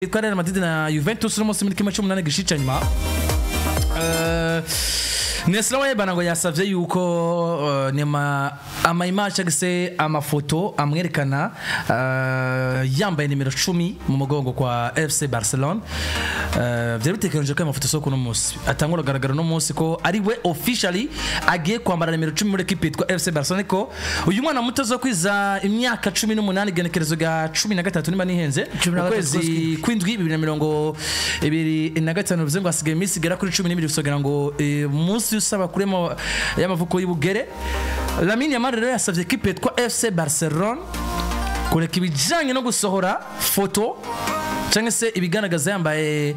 Yitwa Real Madrid na Juventus uno munsi muri 1/8 gishica nyuma. Nesla Webana ngo yasavye yuko nema ama image cyangwa se amafoto amwerekana yambaye nimero 10 mu mugongo kwa FC Barcelona. Vyari bitekereje ko amafoto soko no munsi atangura garagara no munsi ko ari we officially agiye kwambara nimero 10 muri equipe yitwa FC Barcelona, ko uyu mwana muto zo kwiza imyaka 18 genekerezo ga 13 niba nihenze ukwezi kwindwi 2025, bivuze ngo hasigaye iminsi igera kuri 12 gusa ngo munsi usaba kuremo y'amavuko y'ubugere. Lamine Yamal rero yasavye equipe yitwa FC Barcelona kureka ibijanye no gusohora foto cyangwa se ibigaragaza yambaye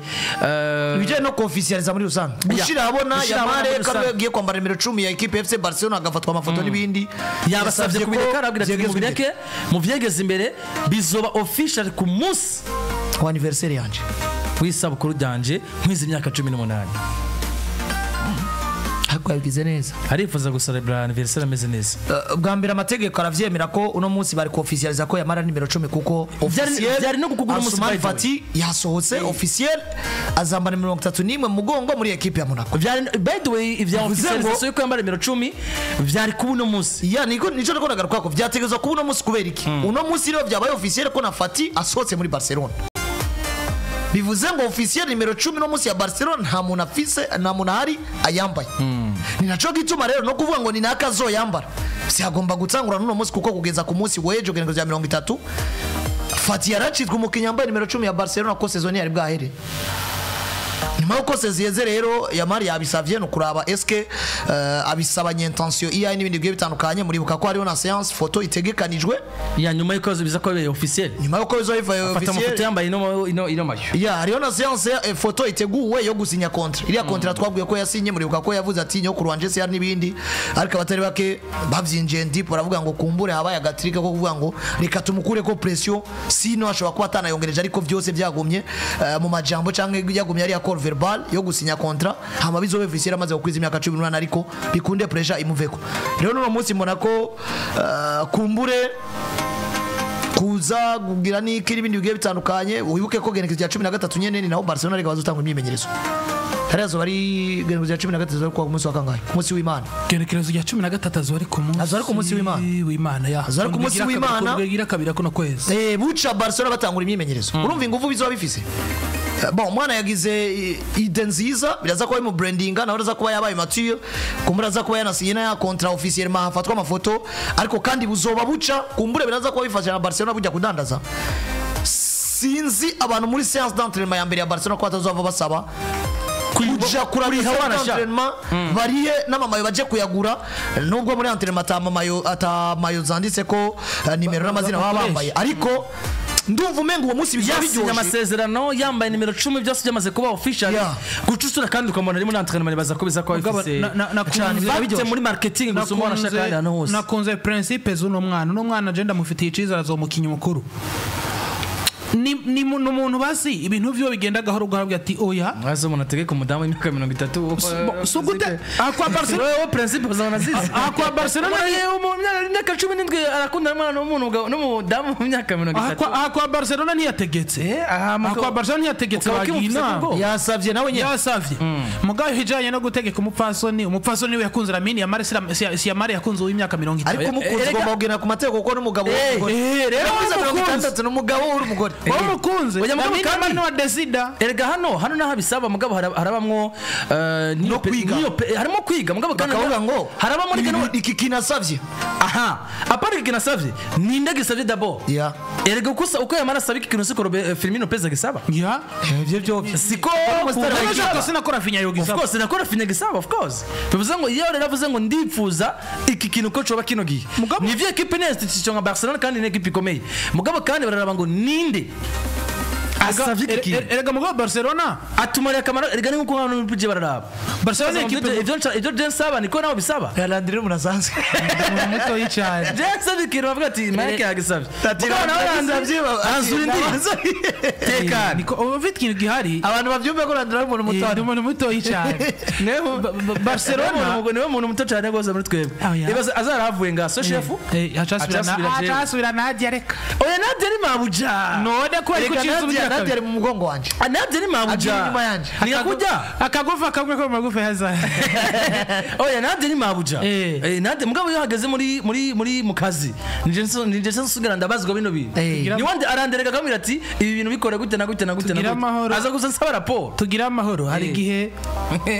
ibijanye no officializa muri rusange gushira abona Yamal ko yagiye kwambara nimero 10 ya equipe FC Barcelona agafatwa amafoto n'ibindi. Yabasavye kubireka, arabwira ati mubireke muvyegeze imbere bizoba official ku munsi wa anniversaire yanje w'isabukuru ryanje nkwiza imyaka 18. Ariko yabigize neza, arifuza gucelebra anniversaire ameze neza. Bwa mbere amategeko aravyemera ko uno munsi bari kuofficializa ko Yamara nimero 10 kuko officiel byari no kugura umunsi Ansu Fati yasohotse officiel azambara 31 mu mugongo muri equipe ya Monaco. Byari by the way ivya officialisation yuko yambara nimero 10 byari kuba uno munsi. Ya niko nico nako nagaruka ko vyategezwa kuba uno munsi kubera iki? Uno munsi rero vyabaye officiel ko na Fati asohotse muri Barcelona. Bivuze ngo officiel nimero 10 no munsi ya Barcelona nta muntu afise, nta muntu ahari ayambaye. Ni naco gituma rero no kuvuga ngo ni nakazo yambara siyagomba gutangura n'uno munsi kuko kugeza ku munsi wejo genekerezo ya 30 Fati yaracitwe umukinnyi yambaye nimero 10 ya Barcelona ko saison yari bwahere. Nyuma yuko seziyeze rero Yamal yabisavye no kuraba eske abisabanye intention iya n'ibindi bigiye bitandukanye. Muribuka ko hariho na séance photo itegekanijwe ya nyuma yuko biza ko bibaye officiel, nyuma yuko biza bibaye officiel afata amafoto yambaye ino mayo ya hariho na séance photo iteguwe yo gusinya contrat. Iriya contrat twabwiye ko yasinye, muribuka ko yavuze ati nyo kurwanje se n'ibindi, ariko abatari bake bavyinjiye ndip baravuga ngo kumbure habaye agatrika ko kuvuga ngo reka tumukure ko pression sino ashobora kuba atanayongereje, ariko byose byagumye mu majambo canke byagumye ari accord verbal yo gusinya contrat hama bizobe officiel amaze gukwiza imyaka 18 ariko bikunde pressure imuveko. Rero no munsi mbona ko kumbure kuza kugira niki n'ibindi bigiye bitandukanye. Wibuke ko genekerezo ya 13 nyene ni naho Barcelona reka bazotanga imyimenyerezo. Hariya bari genekerezo ya 13 ku munsi wa kangahe? Ku munsi w'Imana. Genekerezo ya 13 azori ku munsi. Azori ku munsi w'Imana. W'Imana ya. Azori ku munsi w'Imana. Kugira kabira kuno kwezi. Buca Barcelona batangura imyimenyerezo. Urumva ingufu bizoba bifise. Bon, mwana yagize ide nziza biraza kuba mu brandinga nawe araza kuba yabaye mature kumbura aza kuba yanasinye na contrat officiellement hafatwa amafoto, ariko kandi buzoba buca kumbure biraza kuba bifasha na Barcelona bujya kudandaza. Sinzi abantu muri séance d'entraînement ya mbere ya Barcelona ko batazova basaba kuja kurariha entraînement bariye n'amamayo baje kuyagura, nubwo muri entraînement atamamayo atamayo zanditse ko nimero n'amazina baba bambaye, ariko ndumva umenga uwo munsi bizaba biryoshye. Amasezerano yambaye nimero 10 byose byamaze kuba official gucusura kandi ukamubona ari muri entraînement baza ko biza ko bifise na muri marketing gusa umwana ashaka kandi hano hose. Nakunze principe z'uno mwana, uno mwana agenda mufitiye icizere azomukinya mukuru. Ni umuntu basi ibintu byo bigenda gahoro gahoro ati oya mwazo umuntu ategeka umudamu w'imyaka 30 sugute akwa Barcelona wewe principe uzabona zizi akwa Barcelona yewe mu myaka 17 arakunda umwana n'umuntu n'umudamu mu myaka 30 akwa Barcelona ntiyategetse akwa Barcelona ntiyategetse bagina yasavye nawe nyene yasavye mugayo hijanye no gutegeka umupfasoni we yakunze Lamine Yamal si Yamal yakunze w'imyaka 30 ariko umukunzi ugomba kugenda ku mateko kuko n'umugabo w'umugore rero 36 n'umugabo w'umugore umukunze Lamine Yamal no desida erega hano naho bisaba mugabo harabamwo no kwiga harimo kwiga mugabo kandi bakavuga ngo harabamo iki kinasavye aha apari iki kinasavye ninde gisavye d'abord ya erega uko Yamal asaba iki kintu siko Firmino Pez gisaba ya ivyo byo siko sinakora Rafinha yo gisaba of course sinakora Rafinha gisaba of course bivuze ngo iyo rero avuze ngo ndipfuza iki kintu ko coba kino gihe nivyo equipe ni institution nka Barcelona kandi ni equipe ikomeye mugabo kandi bararaba ngo ninde asavye iki erega mugabo Barcelona atumariye akamaro erega ni nkuko hano bije bararaba Barcelona ni ekipe Ibyo je nsaba niko nawe bisaba. Landry munasanzwe. Umuntu mutoyi cyane. Je nsaba ikintu bavuga ati Mike yagisabye. Mugabo nawe Landry anzura indi. Tekana. Niko uba ufite ikintu gihari. Abantu bavyumve ko Landry ari umuntu muto. Ni umuntu mutoyi cyane. Barcelona niwe muntu muto cyane rwose muri twebwe. Ibaze azaravuye nga so chef. Acasubira Nadia reka. Oya Nadia ni mabuja. None ko ari kuciza ubugira. Nadia ari mu mugongo wanje. Nadia ni mabuja. Ni akujya akagufa kamwe ko magufa yaza. Oya Nadia ni mabuja. Nadia mugabo iyo hageze muri mu kazi. Nije nsubira ndabazwa bino bintu. Ni wande arandereka akamubwira ati ibi bintu bikora gute na gute na gute na gute. Aza gusa nsaba raporo. Tugira amahoro hari igihe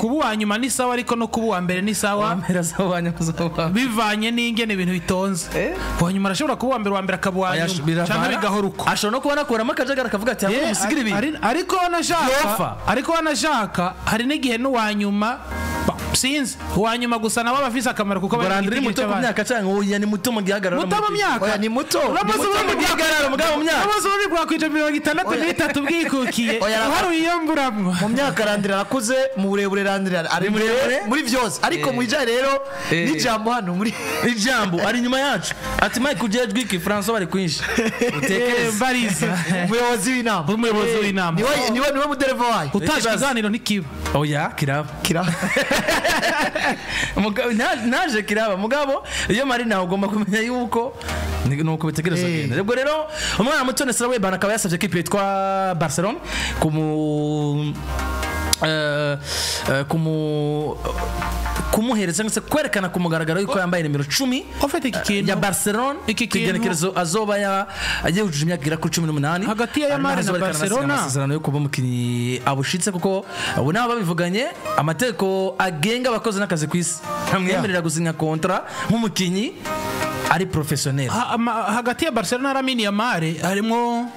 kuba uwa nyuma ni sawa ariko no kuba uwa mbere ni sawa. Bivanye n'ingene ibintu bitonze. Uwa nyuma arashobora kuba uwa mbere akaba uwa nyuma cyangwa bigahora uko. Ashobora no kuba nakuramo akajagari akavuga ati hamwe musigire ibintu. Ariko wanashaka hari n'igihe n'uwa nyuma sinzi uwa nyuma gusa nawe abafise akamaro kuko bari muto ku myaka cyangwa oya ni muto mu gihagararo. Muto mu myaka. Oya ni muto. Uramuzi mu gihagararo mugabo mu myaka. Uramuzi uri bwakwije 63 bwikukiye. Uharuye iyo mburamwo. Mu myaka Landry arakuze mu burebure Landry ari muri byose ariko mu ijya rero n'ijambo hano muri ijambo ari nyuma yacu ati Mike ujejwe iki François bari kwinshi utekereze bariza umuyobozi w'inama umuyobozi w'inama niwe mudereva wayo utaje ikiganiro ntikiba oya kiraba naje kiraba mugabo iyo mari nawe ugomba kumenya yuko nuko bitegereza genda. Ubwo rero umwana muto Nestor Webana akaba yasabye ekipe yitwa Barcelona kumuhereza cyangwa se kwerekana ku mugaragaro yuko yambaye nimero 10 ya Barcelona ikigenekerezo azoba yujuje imyaka igera kuri 18 hagati ya Yamal na Barcelona amasezerano yo kuba umukinnyi abushitse kuko ubu nabo babivuganye amategeko agenga abakozi n'akazi ku isi ntamwemerera gusinya kontra nk'umukinnyi ari professionnel. Hagati ya Barcelona na Lamine Yamal harimo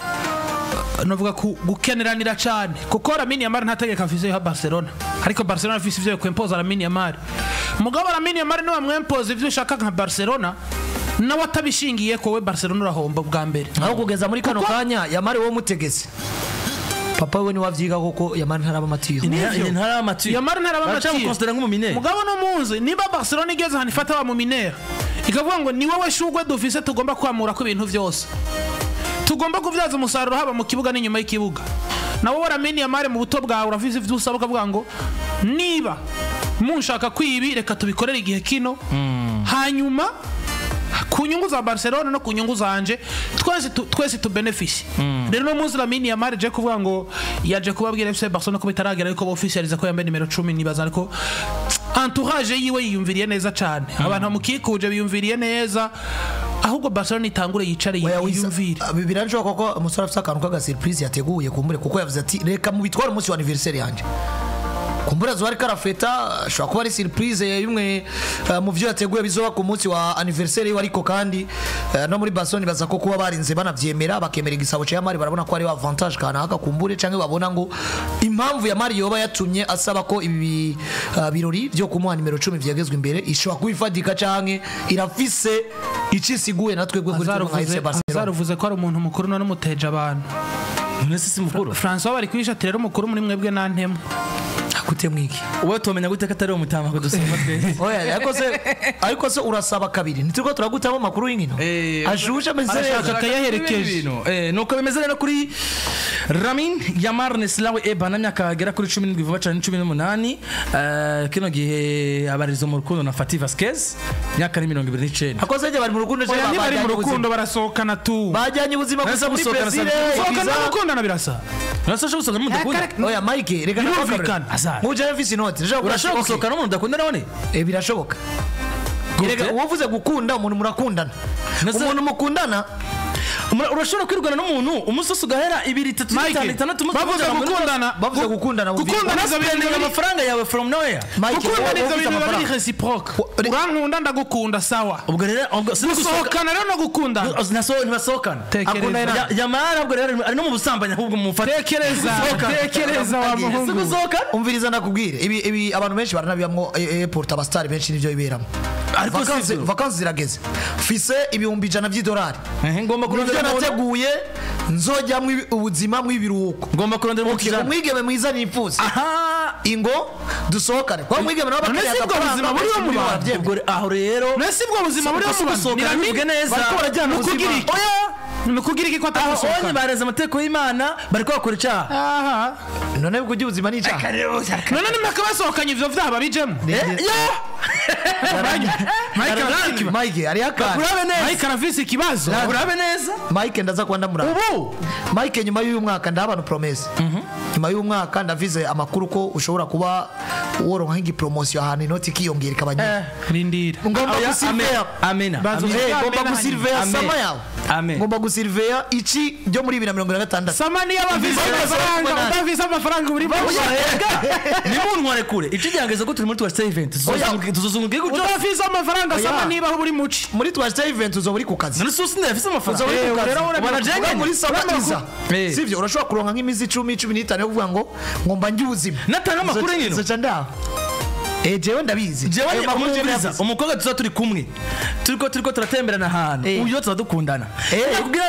novuga gukeneranira cyane kuko Lamine Yamal ntategeka afise ya Barcelona ariko Barcelona afise ivyo kwempoza Lamine Yamal. Mugabo Lamine Yamal niwe amwempoza ivyo ushaka nka Barcelona nawe atabishingiye ko we Barcelona urahomba bwa mbere. Aho kugeza muri kano kanya Yamal wo mutegetse papa we ni wavyiga koko Yamal ntaraba matiyo. Ntaraba matiyo. Yamal ntaraba matiyo. Bacamukonsidera nk'umuminere. Mugabo no munzi niba Barcelona igeze hano ifata wa muminere ikavuga ngo ni wowe shugwe dufise tugomba kwamura ko ibintu vyose. Tugomba kuvyaza umusaruro haba mu kibuga n'inyuma y'ikibuga. Nawe Lamine Yamal mu buto bwawe uravize ivyo usaba ukavuga ngo niba munshaka kwibi reka tubikorere igihe kino hanyuma ku nyungu za Barcelona no ku nyungu zanje twese tu benefit. Rero no munsi Lamine Yamal je kuvuga ngo yaje kubabwira FC Barcelona ko bitaragera ariko officializa ko yambaye nimero 10 nibaza ariko entourage yiwe yiyumviriye neza cyane. Abantu bamukikuje biyumviriye neza ahubwo Barcelona itangure yicare yiyumvire. Biranshoboka ko umusore afite akantu kaga surprise yateguye kumbure kuko yavuze ati reka mu bitwara umunsi wa anniversaire yanje. Kumbura zo ari karafeta ashobora kuba ari surprise yimwe mu byo yateguye bizoba ku munsi wa anniversaire yiwe ariko kandi no muri Barcelona baza ko kuba barinze banavyemera bakemera igisabo cya Yamal barabona ko ari avantage kanaka kumbure canke babona ngo impamvu Yamal yoba yatumye asaba ko ibi birori byo kumuha nimero 10 vyagezwe imbere ishobora kubifatika canke irafise icisiguye natwe gwe kuri FC Barcelona. Azaruvuze ko ari umuntu mukuru none muteje abantu. None si mukuru. François bari kwisha rero mukuru muri mwebwe nantemo. Gute mwiki wowe tumenya gute ko atari umutama kudusoma twese. Oya ariko se urasaba kabiri nitwo turagutamo makuru y'inkino ashuje ameze neza akayaherekeje. Nuko bimeze rero kuri Lamine Yamal Neslawe Ebana myaka agera kuri 17 vuba cyane 18 kino gihe abarizo mu rukundo na Fati Vasquez myaka 29. Akoze je bari mu rukundo je bari mu rukundo barasohokana tu bajyanye ubuzima gusa muri Brazil gusohokana gukundana birasa. Urashobora gusohokana n'umuntu udakunda? Oya Mike reka birumvikana. Muje mfise inoti urashobora gusohokana n'umuntu udakunda none? Birashoboka. Erega uwavuze gukunda umuntu murakundana. Umuntu mukundana urashobora kwirwana n'umuntu umunsi ugahera 2 3 4 5 bavuze gukundana bavuze gukundana gukundana spending amafaranga yawe from nowhere. Gukundana ivyo bintu biba biri reciproque. Urankunda ndagukunda sawa. Ubwo rero gusohokana rero no gukundana ntibasohokana. Yamal ahubwo rero ari no mu busambanyi ahubwo mumufate. Tekereza wa muhungu. Gusohokana umviriza ndakubwire ibi abantu benshi baranabiyamwo airport abastari benshi nivyo biberamo. Ariko vacances zirageze fise $100,000 by'idolari ngomba kurondera nateguye nzojya mu ubuzima mu ibiruhuko ngomba kurondera umwigeme mwiza nifuza. Aha Ingo dusohokane kwa mwigeme nabo None bakeneye si ubwo agafaranga buzima buriho mu benshi bantu? babyemera. Ubwo aho rero None si ubwo buzima buriho mu bantu? gusohokana Ni bivuge neza. Bariko barajyana Ni ukugira ubuzima. iki? Oya Ni ukugira iki ko aho onye atagusohokana? bareze amategeko y'Imana bariko bakora icyaha. Aha. None kurya ubuzima ni icyaha? None nimaka basohokanye ivyo vyaha babijemo. Mike arafise ikibazo. Mike hariho akantu. Urabe neza. Mike arafise ikibazo. Urabe neza. Mike ndaza kuba ndamuraba. Ubu Mike, nyuma y'uyu mwaka ndaha abantu promesse. Nyuma y'uyu mwaka ndavize amakuru ko ushobora kuba woronka nk'igipromosiyo ahantu, inoti ikiyongera ikaba nyinshi. Rindira. Ngomba Oya, gusiriveya. Amena. Banza Amena. Eh, ngomba Amena. gusiriveya Amen. sama yawe. Amen. Ngomba gusiriveya iki byo muri 2026. Sama niyo abafise Oya, amafaranga, oya. udafise amafaranga uri mu Nimuntware kure icyo ko turi muri twasite event tuzozunguka igihugu cyose. Udafise amafaranga, Oya. sama niba aho uri muci. Muri twasite event uzoba uri ku kazi. None se ndafise amafaranga? Uzoba uri ku Eh, kazi. rero Ubona Uba jenyine? muri sama iza. Eh. Sivyo, urashobora kuronka nk'imizi 10, 15 yo kuvuga ngo ngomba njye ubuzima. Natanga amakuru nkino. Nzoca ndaha. Eh, jewe ndabizi. Jewe Ayo ni makuru jewe umviriza, ndayazi. umukobwa tuza turi kumwe turiko turatemberana ahantu, uyo tuza dukundana.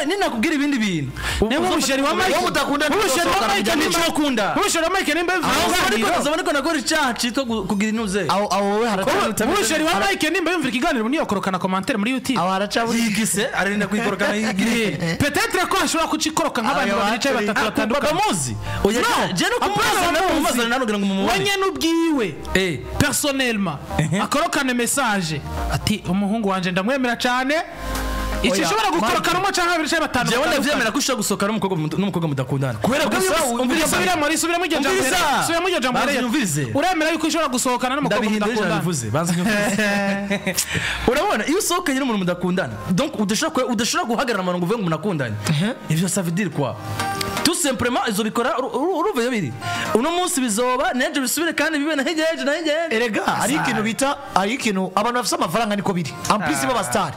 Ninakubwira ibindi bintu. Niba umusheri wa Mike Uwo mudakunda umusheri wa ntimusohokana Mike mujyane. nimba Ntimukunda. umusheri wa Mike nimba yumva Aho ariko ikiganiro tuzabona ko nakora icyaha citwa kugira inuze. Aho wowe haraca. Umusheri wa Mike nimba yumva ikiganiro niyokorokana commentaire muri YouTube. Aho haracaburi. Yigise ararinda kwikorokana yigire. Peut-être ko ashobora kucikoroka nk'abantu Ayo, babiri canke batatu batandukanye. Bamuzi. Oya, No, je no apana kumubaza bamuzi. mumazana nano kugira ngo mumubone. We nyene ubwiwe personnellement akorokane message ati umuhungu wanje ndamwemera cyane, icyo Oya, ushobora gukorokana umwe canke babiri canke batanu Jewe batandukanye. ndavyemera ko ushobora gusohokana n'umukobwa mudakundana. Kubera gusa Umviriza. Subiramo, subiramo iryo jambo Umviriza. rero. Subiramo iryo jambo Banza rero. unyumvirize. Uremera yuko ushobora gusohokana n'umukobwa Ndabihindura ijambo mudakundana? bivuze, banza unyumvirize. Urabona iyo usohokanye n'umuntu mudakundana, donc udashobora guhagarara mu ngo uvuge ngo munakundanye, ivyo ça veut dire quoi? Tout simplement izo bikora urumva iyo biri uno munsi bizoba n'ejo bisubire kandi bibe na hirya y'ejo na hirya y'ejo. Erega hari ikintu bita, hari ikintu abantu bafite amafaranga niko biri, en plus b'aba star.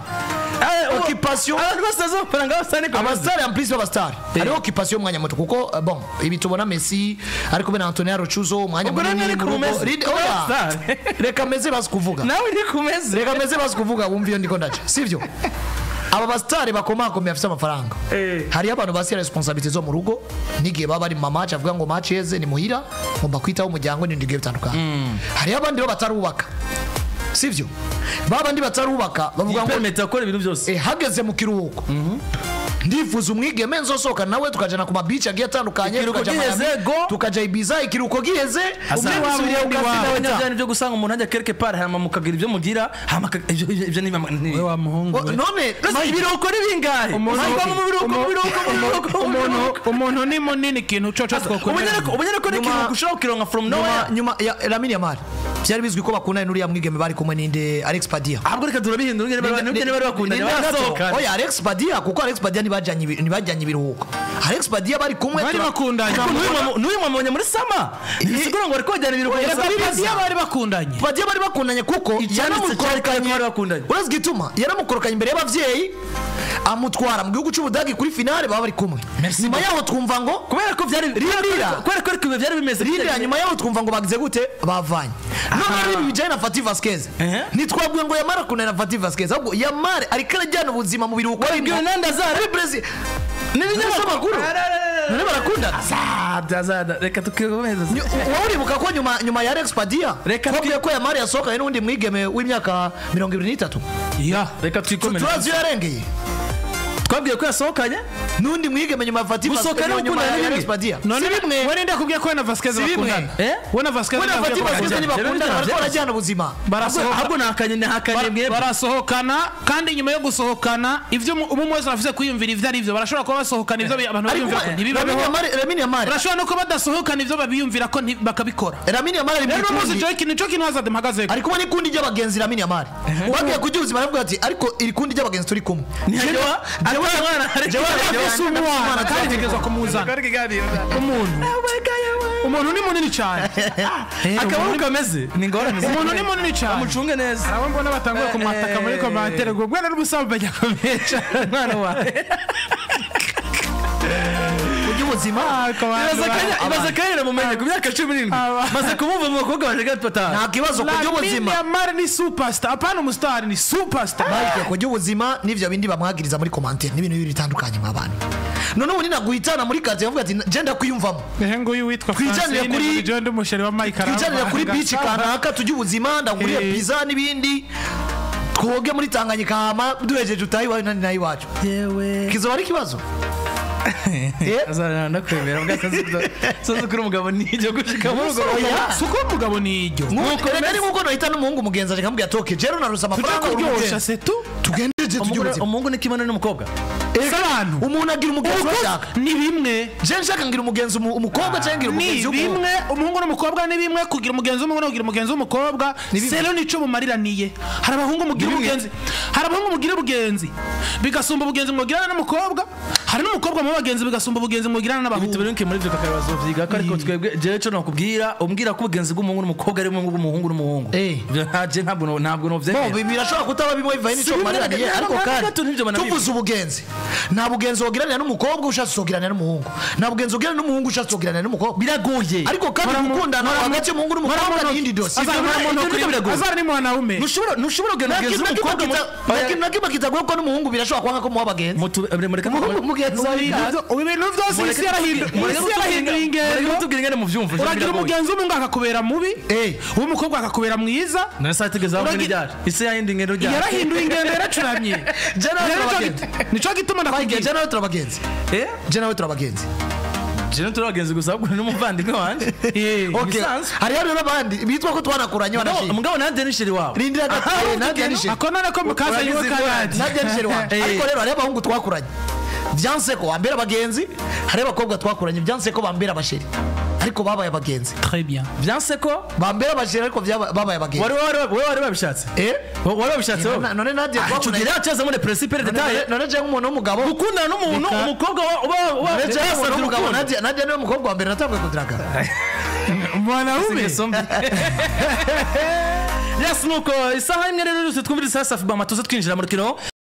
Occupation. Abantu bose bazi amafaranga bose niko bimeze. Aba star, en plus b'aba star, hariho occupation y'umwanya muto kuko bon, ibi tubona Messi ari kumwe na Antonio Rochuzo umwanya Ubwo munini rero mu niko rugo. umeze. Oya. Star. Reka meze bazi kuvuga. Nawe ni kumeze. Reka meze bazi kuvuga, wumva iyo ndiko ndaca, sivyo? Aba basitari bakomakomeye bafite amafaranga, hariyo abantu basiye responsabilité zo mu rugo n'igihe baba bari mu ma match, avuga ngo match yeze ni muhira, ngomba kwitaho umuryango n'ibindi bigiye bitandukanye. Hariyo abandi bo batarubaka, sivyo? Ba bandi batarubaka bavuga ngo Permetta gukora ibintu byose. Hageze mu kiruhuko ndifuza umwigeme nzosohokana nawe tukajana ku mabici agiye atandukanye, Ikiruhuko tukaja giheze, Miami, go. tukaja Ibiza, ikiruhuko giheze Asa. umwe Wundi kazi wawe. nawe Abanyabyaha ta. nibyo gusanga umuntu ajya quelque part hama mukagira ibyo mugira hama ibyo ni We wa muhungu we. None Mbese ibiruhuko ni bingahe? Umuntu- Usanga mu biruhuko, mu biruhuko, mu biruhuko, mu umuntu biruhuko. umuntu ni munini ikintu coco twokwemera. Ubunyene ko n'ikiruhuko ushobora kukironka from nowhere. Nyuma ya Lamine Yamal byari bizwi ko bakundana n'uriya mwigeme bari kumwe n'inde, Alex Padilla. Ahubwo reka turabihindura ingene bari bakundanye Ni- ni- barasohokana. Oya, Alex Padilla, kuko Alex Padilla ntibajyanye ibiruhuko, Alex Padilla bari kumwe Bari bakundanye. Ariko n'uyu mwamubonye muri sama ntibisigura ngo bari kojyana ibiruhuko Oya, gusa. Padilla- Padilla bari bakundanye. Padilla bari bakundanye kuko Icyanditse cyari kare ko bari bakundanye. Urazi igituma yaramukorokanye imbere y'abavyeyi, amutwara mu gihugu c'Ubudagi kuri finale baba bari kumwe. Merci Nyuma beaucoup. yaho twumva ngo Kubera ko byari Rindira. kubera ko ariko ibihe byari bimeze. Rindira, nyuma yaho twumva ngo bagize gute, bavanye. None ibi bijyanye na Fati Vasquez, ntitwabwiye ngo Yamara akundana na Fati Vasquez, ahubwo Yamara ariko arajyana ubuzima mu biruhuko Wabibwiwe arimo. nande Azar? Muri Brazil N'ibinyamakuru. None barakundana. Azada, reka tukikomeza. Wowe uribuka ko nyuma ya Alex Padilla Reka twabwiye ko Yamara yasohokanye n'undi mwigeme w'imyaka 23? Ya. Reka twikomeze. Turazi iyo yarengeye. Twabwiye ko yasohokanye N'undi mwigeme nyuma ya Fati Gusohoka Vasquez, no nyuma gukundana ya ni Alex bimwe. Padilla. None Si bimwe. we ninde akubwiye ko we na Vasquez Si bimwe. bakundana? Eh? We na Vasquez We na ninde Fati akubwiye ko Vasquez bakundana? ntibakundana, bariko barajyana ubuzima. Barasohoka. Ahubwo nahakanye mwebwe. Barasohokana kandi nyuma yo gusohokana ivyo umwe wese afise kwiyumvira ivyo ari vyo, barashobora kuba basohokana ivyo abantu Ariko biyumvira ko ntibibabeho. Lamine Yamal Barashobora no kuba badasohokana ivyo babiyumvira ko bakabikora. Lamine Yamal ari mu Rero uno munsi ikundi. jewe ikintu nico kintu Hazard mpagazeko. Ari kumwe n'ikundi ry'abagenzi. Lamine Yamal bagiye kurya ubuzima, baravuga ati ariko iri kundi ry'abagenzi turi kumwe Ntihajya Jewe- umwana ariko jewe Afise umwana kandi ntegerezwa kumuzana. Umuntu ni munini cyane. Akaboko kameze ni ingorane. Umuntu ni munini cyane. Amucunge neza. Abo mbona batanguye kumwataka muri commentaire ngo bwana n'ubusambanyi akomeye cyane. Mwana wawe. Kurya ubuzima. Ibaze akanya namumenye ku myaka 17 maze kumumva mu bakobwa baje gatatu. Nta kibazo kurya Lamine ubuzima. Yamal ni superstar, apana umustar, ni superstar. Mike, kurya ubuzima n'ivyo bindi bamwagiriza muri commentaire n'ibintu bibiri bitandukanye mw'abantu. None ubu ninaguhitana muri quartier avuga ati je ndakwiyumvamo. Ehe, nguyu witwa Twicanire Francine kuri- muri John umusheri wa Mike Twicanire kuri beach kanaka, tujye ubuzima, ndaguriye pizza n'ibindi, twoge muri Tanganyika, hama duhejeje utahe iwawe nani nayo iwacu. Yewe. Kizoba ari ikibazo. Azana ndakwemera mbwa sanze kuri umugabo nijyo gushika muri urwo rugo. Oya. Suko umugabo ni iryo. Reka ni nkuko nohita n'umuhungu mugenzi aje akamubwira ati okay, jero narose Tujye amafaranga uri kuryosha umugenzi. c'est tout. Tugende je tujye ubuzima. Umuhungu ni kimwe n'umukobwa. Ega, S'abantu. umuntu agira umugenzi Ubukozi bashaka. ni bimwe. Je nshaka ngira umugenzi umukobwa cyangwa ngira Ni umugenzi w'umuhungu. bimwe, umuhungu n'umukobwa ni bimwe, kugira umugenzi w'umuhungu no kugira umugenzi w'umukobwa bimwe. sero nico mumariraniye. Hari abahungu mugira umugenzi, hari abahungu mugira ubugenzi bigasumba ubugenzi mwogirana n'umukobwa, hari n'umukobwa mu bagenzi bigasumba ubugenzi mwogirana n'abahungu. Tubirunke muri ibyo kakari bazovyiga ko, ariko twebwe jewe cyo nakubwira umbwira ko ubugenzi bw'umuhungu n'umukobwa ari bumwe bw'umuhungu n'umuhungu. Ivyo ntaje ntabwo Bo, novyemera. birashobora kutaba bimwe bivanye Si n'ico bimwe, mumariraniye, ariko kandi gato ntivyo banabizi. tuvuze ubugenzi, nta bugenzi wogiranira n'umukobwa ushatse wogiranira n'umuhungu, nta bugenzi wogiranira n'umuhungu ushatse wogiranira n'umukobwa. Biragoye. Ariko kandi gukundana hagati y'umuhungu n'umukobwa ni iyindi dosiye. Azara ni mwanaume. Ntushobora kugenda Nta umugenzi kintu w'umukobwa na kimwe na kimwe kitagoye ko n'umuhungu birashobora kwanga ko muha abagenzi. Mureke Umuhungu mugenzi wawe Ubu ibintu byose isi yarahinduye ingendo. Mutubwire ingene muvyumva. Uragira umugenzi w'umuhungu akakubera mubi, uw'umukobwa akakubera mwiza. None se ategeze aho muri ryari isi yahindi ingendo ryari? Yarahinduye ingendo, yaracuramye. Je nawe Rero turabagenzi. nico gituma ndakubwira. Je nawe turabagenzi. Eh. Je nawe turabagenzi. Jewe turabagenzi gusa, ahubwo ni n'umuvandimwe wanje. Okay. Ibisanzwe. Hariho rero abandi bitwa ko twanakuranye banashimye. Mugabo nanjye ni sheri wawe. Rindira gato, Nadia ni sheri. Ako none ko mukaza yiwe Uragize kanadi. Nadia ni sheri wanje. Ariko rero hariho abahungu twakuranye vyanse ko bambera abagenzi, hariho abakobwa twakuranye vyanse ko bambera abasheri ariko babaye abagenzi. Très bien. Vyanse ko Bambera abasheri ariko babaye abagenzi. Wari wari wabishatse? Eh? Wari wabishatse wowe? None Nadia twakuranye. Tugira cyaza muri principe de détail. None je nk'umuntu w'umugabo. Gukundana n'umuntu umukobwa uba None je nk'umuntu wasabye w'umugabo urukundo. Nadia niwe mukobwa wa mbere natanguye kudiraga. Mwanaume. Yes, nuko isaha imwe rero yose twumvira isaha safi bama tuze twinjira mu rukino.